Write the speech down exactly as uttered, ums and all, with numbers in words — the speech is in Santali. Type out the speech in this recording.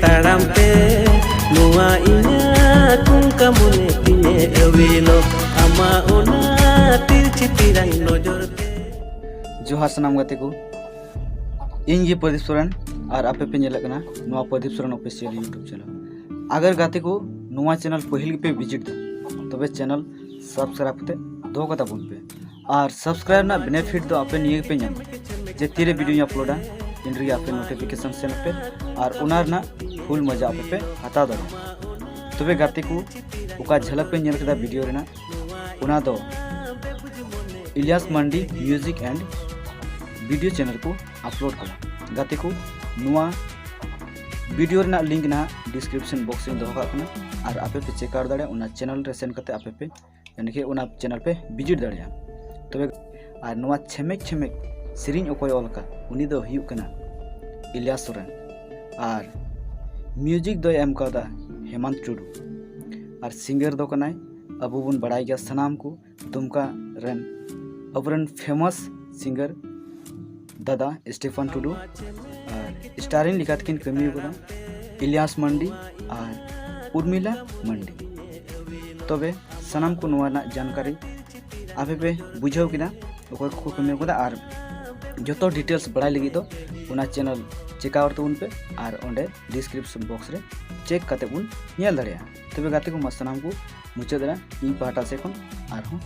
ᱛᱟᱲᱟᱢ ᱛᱮ ᱱᱚᱣᱟ ᱤᱧᱟᱹᱜ ᱠᱩᱝᱠᱟ ᱢᱚᱱᱮ ᱛᱤᱧᱮ ᱟᱹᱣᱤᱞᱚᱜ ᱟᱢᱟᱜ ᱚᱱᱟ ᱛᱤᱨᱪᱤ ᱛᱤᱨᱟᱝ ᱱᱚᱡᱚᱨ ᱛᱮ᱾ ᱡᱚᱦᱟᱨ ᱥᱟᱱᱟᱢ ᱜᱟᱛᱮ ᱠᱚ, ᱤᱧ ᱜᱮ ᱯᱨᱚᱫᱤᱯ ᱥᱚᱨᱮᱱ ᱟᱨ ᱟᱯᱮ ᱯᱮ ᱧᱮᱞᱮᱫ ᱠᱟᱱᱟ ᱱᱚᱣᱟ Pradip Soren official YouTube channel᱾ ᱟᱜᱟᱨ ᱜᱟᱛᱮ ᱠᱚ ᱱᱚᱣᱟ channel ᱯᱟᱹᱦᱤᱞ ᱜᱮᱯᱮ visit ᱫᱟ, ᱛᱚᱵᱮ channel subscribe ᱠᱟᱛᱮ ᱫᱚᱦᱚ ᱠᱟᱛᱟ ᱵᱚᱱ ᱯᱮ᱾ ᱟᱨ subscribe ᱨᱮᱱᱟᱜ benefit ᱫᱚ ᱟᱯᱮ ᱱᱤᱭᱟᱹ ᱜᱮᱯᱮ ᱧᱟᱢᱟ ᱡᱮ ᱛᱤᱨᱮ videoᱧ uploadᱟ, ᱤᱱ ᱨᱮᱜᱮ ᱟᱯᱮ notification ᱥᱮᱱ ᱟᱯᱮ ᱟᱨ ᱚᱱᱟ ᱨᱮᱱᱟᱜ full ᱢᱚᱡᱟ ᱟᱯᱮ ᱯᱮ ᱦᱟᱛᱟᱣ ᱫᱟᱲᱮᱭᱟᱜᱼᱟ᱾ ᱛᱚᱵᱮ ᱜᱟᱛᱮ ᱠᱚ, ᱚᱠᱟ ᱡᱷᱟᱞᱟᱠ ᱯᱮ ᱧᱮᱞ ᱠᱮᱫᱟ video ᱨᱮᱱᱟᱜ, ᱚᱱᱟ ᱫᱚ ᱤᱞᱤᱭᱟᱥ ᱢᱟᱱᱰᱤ music and video channel ᱠᱚ upload ᱠᱟᱫᱟ᱾ ᱜᱟᱛᱮ ᱠᱚ, ᱱᱚᱣᱟ video ᱨᱮᱱᱟᱜ link ᱱᱟᱦᱟᱜ description box ᱨᱮᱧ ᱫᱚᱦᱚ ᱠᱟᱜ ᱠᱟᱱᱟ ᱟᱨ ᱟᱯᱮ ᱯᱮ check out ᱫᱟᱲᱮᱭᱟᱜᱼᱟ, ᱚᱱᱟ channel ᱨᱮ ᱥᱮᱱ ᱠᱟᱛᱮ ᱟᱯᱮ ᱯᱮ ᱮᱱᱠᱷᱟᱱ ᱚᱱᱟ channel ᱯᱮ visit ᱫᱟᱲᱮᱭᱟᱜᱼᱟ᱾ ᱛᱚᱵᱮ ᱟᱨ ᱱᱚᱣᱟ ᱪᱷᱮᱢᱮᱠ ᱪᱷᱮᱢᱮᱠ ᱥᱮᱨᱮᱧ ᱚᱠᱚᱭ ᱚᱞ ᱟᱠᱟᱫ, ᱩᱱᱤ ᱫᱚ ᱦᱩᱭᱩᱜ ᱠᱟᱱᱟ ᱤᱞᱤᱭᱟᱥ ᱥᱚᱨᱮᱱ᱾ ᱟᱨ music ᱫᱚᱭ ᱮᱢ ᱠᱟᱣᱫᱟ ᱦᱮᱢᱟᱱᱛ ᱴᱩᱰᱩ᱾ ᱟᱨ singer ᱫᱚ ᱠᱟᱱᱟᱭ, ᱟᱵᱚ ᱵᱚᱱ ᱵᱟᱲᱟᱭ ᱜᱮᱭᱟ ᱥᱟᱱᱟᱢ ᱠᱚ, ᱫᱩᱢᱠᱟ ᱨᱮᱱ ᱟᱵᱚᱨᱮᱱ famous singer ᱫᱟᱫᱟ ᱥᱴᱤᱯᱷᱟᱱ ᱴᱩᱰᱩ᱾ ᱟᱨ starring ᱞᱮᱠᱟᱛᱮᱠᱤᱱ ᱠᱟᱹᱢᱤ ᱟᱠᱟᱫᱟ ᱤᱞᱤᱭᱟᱥ ᱢᱟᱱᱰᱤ ᱟᱨ ᱩᱨᱢᱤᱞᱟ ᱢᱟᱱᱰᱤ᱾ ᱛᱚᱵᱮ ᱥᱟᱱᱟᱢ ᱠᱚ ᱱᱚᱣᱟ ᱨᱮᱱᱟᱜ ᱡᱟᱱᱠᱟᱨᱤ ᱟᱯᱮ ᱯᱮ ᱵᱩᱡᱷᱟᱹᱣ ᱠᱮᱫᱟ, ᱚᱠᱚᱭ ᱠᱚᱠᱚ ᱠᱟᱹᱢᱤ ᱟᱠᱟᱫᱟ᱾ ᱟᱨ ᱡᱚᱛᱚ details ᱵᱟᱲᱟᱭ ᱞᱟᱹᱜᱤᱫ ᱫᱚ ᱚᱱᱟ channel check out ᱛᱟᱵᱚᱱ ᱯᱮ ᱟᱨ ᱚᱸᱰᱮ description box ᱨᱮ check ᱠᱟᱛᱮ ᱵᱚᱱ ᱧᱮᱞ ᱫᱟᱲᱮᱭᱟᱜᱼᱟ᱾ ᱛᱚᱵᱮ ᱜᱟᱛᱮ ᱠᱚ, ᱢᱟ ᱥᱟᱱᱟᱢ ᱠᱚ ᱢᱩᱪᱟᱹᱫ ᱨᱮ ᱤᱧ ᱯᱟᱦᱴᱟ ᱥᱮᱫ ᱠᱷᱚᱱ ᱟᱨᱦᱚᱸ